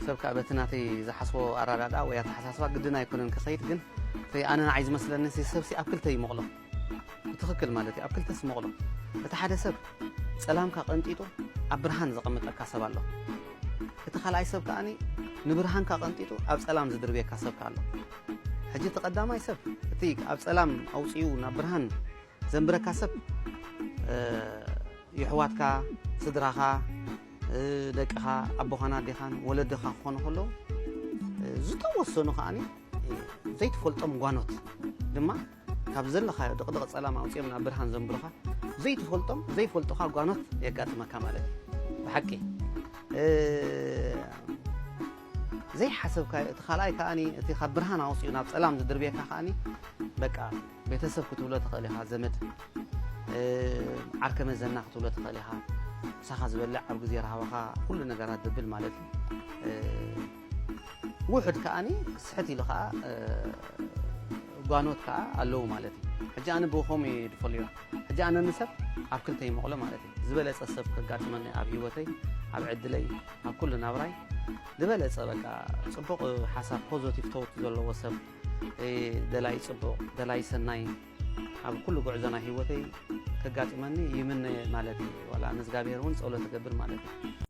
ሰብ ከዓ በቲ ናተይ ዝሓስቦ ኣራዳዳ ወይ ኣተሓሳስባ ግድን ኣይኮነን ክኸይድ። ግን እቲ ኣነ ንዓይ ዝመስለኒ ሲ ሰብ ሲ ኣብ ክልተ ይመቕሎ። ብትኽክል ማለት እዩ፣ ኣብ ክልተ ስመቕሎ። እቲ ሓደ ሰብ ጸላምካ ቀንጢጡ ኣብ ብርሃን ዘቐምጠካ ሰብ ኣሎ። እቲ ካልኣይ ሰብ ከኣኒ ንብርሃንካ ቀንጢጡ ኣብ ጸላም ዝድርብየካ ሰብ ከኣ ኣሎ። ሕጂ እቲ ቀዳማይ ሰብ፣ እቲ ኣብ ጸላም ኣውጺኡ ናብ ብርሃን ዘንብረካ ሰብ፣ እ፣ የሕዋትካ፣ ስድራኻ፣ እ፣ ደቅኻ፣ ኣቦኻን ኣዴኻን፣ ወለድኻ ክኾኑ ከለዉ፣ እ፣ ዝተወሰኑ ከኣኒ፣ እ፣ ዘይትፈልጦም ጓኖት ድማ ካብ ዘለኻዮ ድቕድቕ ጸላም ኣውጺኦም ናብ ብርሃን ዘንብሩኻ፣ ዘይትፈልጦም፣ ዘይፈልጡኻ ጓኖት የጋጥመካ ማለት እዩ። ብሓቂ፣ እ፣ ዘይሓሰብካዮ፣ እቲ ካልኣይ ከኣኒ፣ እቲ ካብ ብርሃን ኣውጺኡ ናብ ጸላም ዝድርብየካ ከኣኒ፣ በቃ፣ ቤተሰብ ክትብሎ ትኽእል ኢኻ፣ ዘመድ፣ እ፣ ዓርከ መዘና ክትብሎ ትኽእል ኢኻ። ምሳኻ ዝበልዕ፣ ኣብ ግዜ ረሃባኻ ኩሉ ነገራት ዘብል ማለት እዩ። እ፣ ውሑድ ከኣኒ ስሕት ኢሉ ከኣ፣ እ፣ ጓኖት ከኣ ኣለዉ ማለት እዩ። ሕጂ ኣነ ብኸምኡ እየ ዝፈልዮ። ሕጂ ኣነ ንሰብ ኣብ ክልተ ይመቕሎ ማለት እዩ። ዝበለጸ ሰብ ከጋጥመኒ ኣብ ህይወተይ፣ ኣብ ዕድለይ፣ ኣብ ኩሉ ናብራይ፣ ዝበለጸ በቃ ጽቡቕ ሓሳብ፣ ፖዘቲቭ ቶት ዘለዎ ሰብ፣ እ፣ ደላይ ጽቡቕ፣ ደላይ ሰናይ፣ ኣብ ኩሉ ጉዕዞ ናይ ህይወተይ ከጋጥመኒ ይምነ ማለት እዩ። ዋላ ንእግዚኣብሔር እውን ጸሎት እገብር ማለት እዩ።